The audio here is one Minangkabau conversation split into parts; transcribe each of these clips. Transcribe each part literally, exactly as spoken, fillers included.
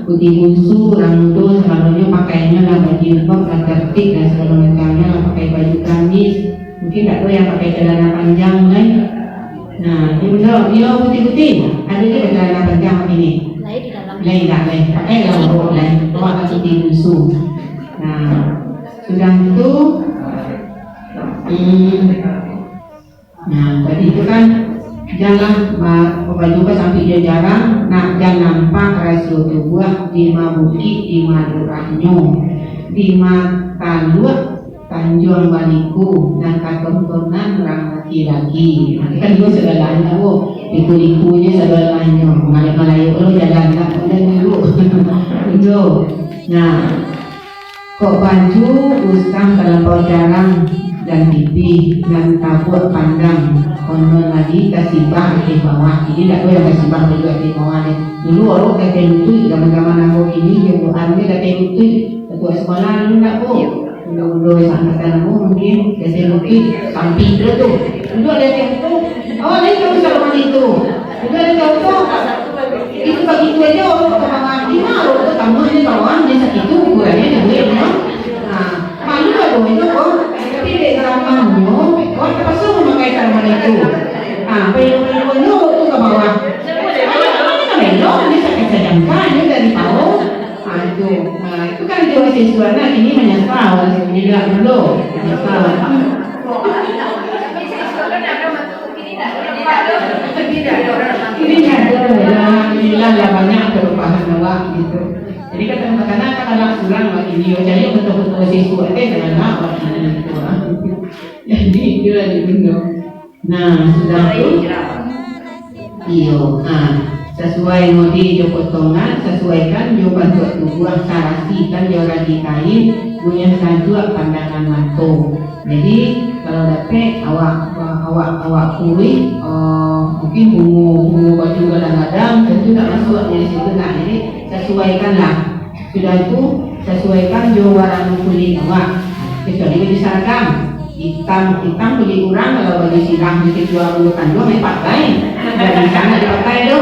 Putih bungsu, urang mudo, sabananyo pakaiannyo lah baju lengkap, lah tertib, lah sagalo macamnyo, lah pakai baju gamis. Mungkin tak tahu yang pakai celana panjang, kan? Nah, dia benda, dia putih-putih. Ada juga celana panjang macam ni. Lain di dalam. Lain tak, lain. Pakai lah rok lain. Awak lah putih bungsu. Nah, sudah tu, hmm, Nah, jadi itu kan, janlah ba-, baju basampik jo jarang, nak jan nampak rasio tubuah, di ma bukik, di ma lurahnyo, di ma taluak Tanjuang Baliku, nan katontonan urang laki-laki. Nah, kan itu sagalonyo, Bu. Liku-likunyo sagalonyo. Malai-malai lo jalan nak, udah dulu. Udah. Nah, Kok baju usang talampau jarang, jan tipih, nan tabuak pandang, konon lagi tasibah ateh bawah. Ini ndak tahu yang tasibah baju ateh bawah ni. Dulu orang di ateh lutuik, zaman-zaman ambo kini, jabuan ni di ateh lutuik. Ketua sekolah dulu ndak, Bu? Udah-udah angkatan ambo mungkin di ateh lutuik, samping tu tu. Dulu di ateh lutuik. Oh, lain tahu zaman itu. Dulu di ateh lutuik. Itu bagitu aja orang ka bawah. Di ma orang tu tamuah di bawah, di sakitu ukurannyo di duit, no? Nah, malu lah dong itu ko. Tapi dek kalakuannyo, orang terpaksa mamakai tanaman itu. Nah, payo-payonyo orang tu ka bawah. Nah, elok, bisa kacajangka ni dari bawah. Nah, itu. Nah, itu kan dia masih suara, kini menyesal, masih menyegar dulu. Menyesal. Ini ada, alhamdulillah lah, banyak perubahan awak gitu. Jadi, kadang-kadang kan anak surang lah ini, yo, cari betul-betul siswa teh dengan awak ini gitu, ah. Jadi, itu lah di benda. Nah, sudah tu, iyo, ah, sasuai mode jo potongan, sasuaikan jo bantuak tubuah, sarasikan jo ragi kain, bunyah sajuak pandangan mato. Jadi, kalau dapek, awak, awak, awak kuih, eh, mungkin bungo, bungo baju gadang-gadang, tentu tak masuk di situ, nah. Jadi, sasuaikanlah. Sudah tu, sasuaikan jo warna kulit awak. Kecuali baju saragam. Hitam, hitam kulit urang, kalau baju sirah, baju ketua, bulu kanduang, eh, pakai. Ndak bisa nak dipakai tu.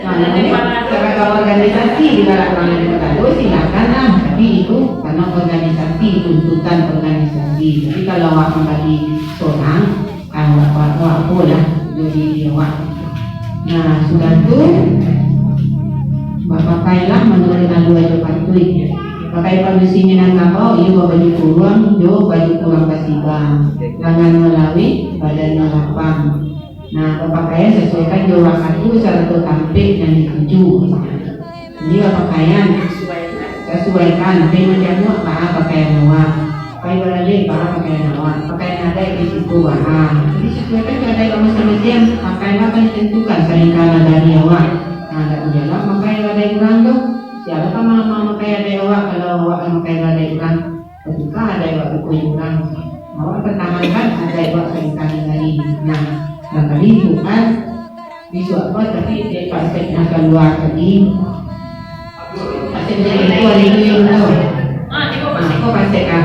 Nah, namanya seragam organisasi di dalam ruangan di kota tu, silakan lah. Tapi itu karena organisasi, tuntutan organisasi. Tapi kalau awak pribadi seorang, ah, awak, awak, awak apo lah, jadi diri awak. Nah, sudah tu, bapakailah manuruik alua jo patuik. Pakai padusi Minangkabau, iyo babaju kuruang jo baju kuruang kasiba. Langannyo lawik, badannyo lapang. Nah, bapakaian sasuaikan jo wakatu sarato tampek nan dituju. Jadi, bapakaian sasuaikan, pai manjamuak, baa pakaian awak, pai baralek, baa pakaian awak, pakaian adaik di siko, baa. Jadi, sasuaikan jo adaik awak masiang-masiang, pakaian apo nan ditentukan salingka nagari awak. Nah, dak buliah lah makai adaik urang tu. Sia lah ka ma-, ma-, makai adaik awak, kalau awak lah makai adaik urang? Batukar adaik awak jo urang. Awak pertahankan adaik awak salingka nagari. Nah, barangkali bukan bisuak ko, tapi dek Pak Sek nan kalua tadi. Pak Sek jadi ketua hari ini, tu. Ah, iko Pak Sek, ah.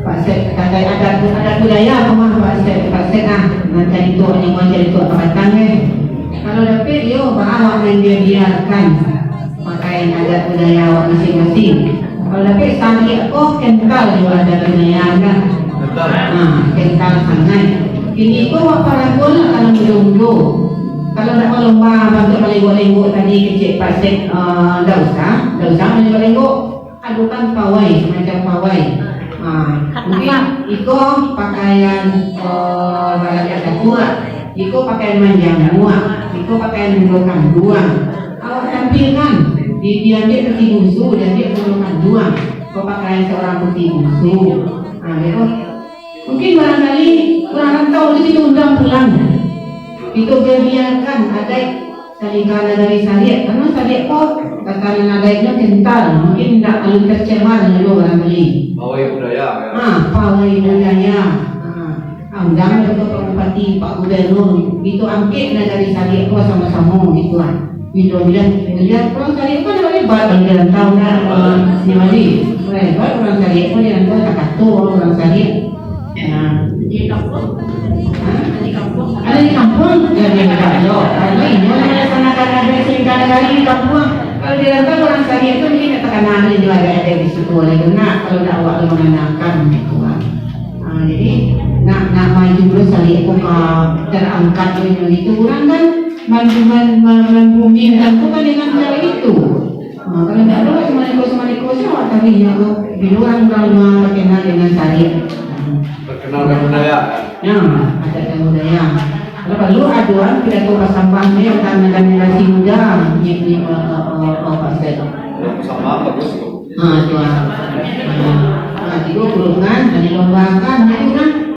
Pak Sek, katai adat, adat budaya ko mah, Pak Sek, Pak Sek, ah. Nan carito, ni mah carito ka batang, eh. Kalau dapek, yo, baa awak nan dia biarkan. Pakaian adat budaya awak masing-masing. Kalau dapek sariak ko kental jo adat budaya kan? Kental. Ha, kental sangaik. Kini ko awak paragolah kalau mudo-mudo. Kalau nak balomba bantuak malenggok-lenggok tadi kecek Pak Sek, eh, ndak usah, ndak usah malenggok-lenggok. Adokan pawai, samacam pawai. Ha, mungkin iko pakaian, eh, baranak datuak, iko pakaian manjamuak, iko pakaian mudo kanduang. Awak tampilkan, di, diambiak putih bungsu, diambiak mudo kanduang, ko pakaian seorang putih bungsu. Ha, beko. Mungkin barangkali urang rantau tu kita undang pulang. Kita biarkan adaik salingka nagari sariak, karena sariak ko tatanan adaiknyo kental, mungkin indak alun tercemar dulu barangkali. Pawai budaya, ya. Ha, pawai budaya. Ha. Ah, undang lah tu Pak Bupati, Pak Gubernur, itu angkek lah dari sariak ko samo-samo gitu ah. Gitu, bila, bila urang sariak kan lebar, kalau di rantau kan, eh, ni bali. Lebar urang sariak ko di rantau, tak kato urang sariak. Nah. Di kampung? Hah? Di kampung? Ada di kampung? Ya, di kampung. Kalau ini orang melaksanakan adat salingka nagari di kampung. Kalau di rantau urang Sariak tu mungkin ndak takana lai jo adaik-adaik di siko lai tu, nak, kalau ndak awak tu manganalkan, gitu kan. Ah, jadi, nak, nak maju pulo Sariak ko ka tarangkat tu, gitu. Urang kan man-, man-, man-, manbumikan tu kan dengan caro itu. Ah, kalau ndak ado, sumaniko-sumaniko se awak cari nyo tu. Bila urang, urang ma takana dengan Sariak. Terkenal dengan budaya. Ya, adat dan budaya. Kalau paralu ado pidato pasambahan ni tentang generasi muda, ni, ni, eh, eh, eh, eh, Pak Ustaz. Pasambahan bagus tu. Ha, tu ah. Ha, ha, tigo kurungan, dilombakan, jadi urang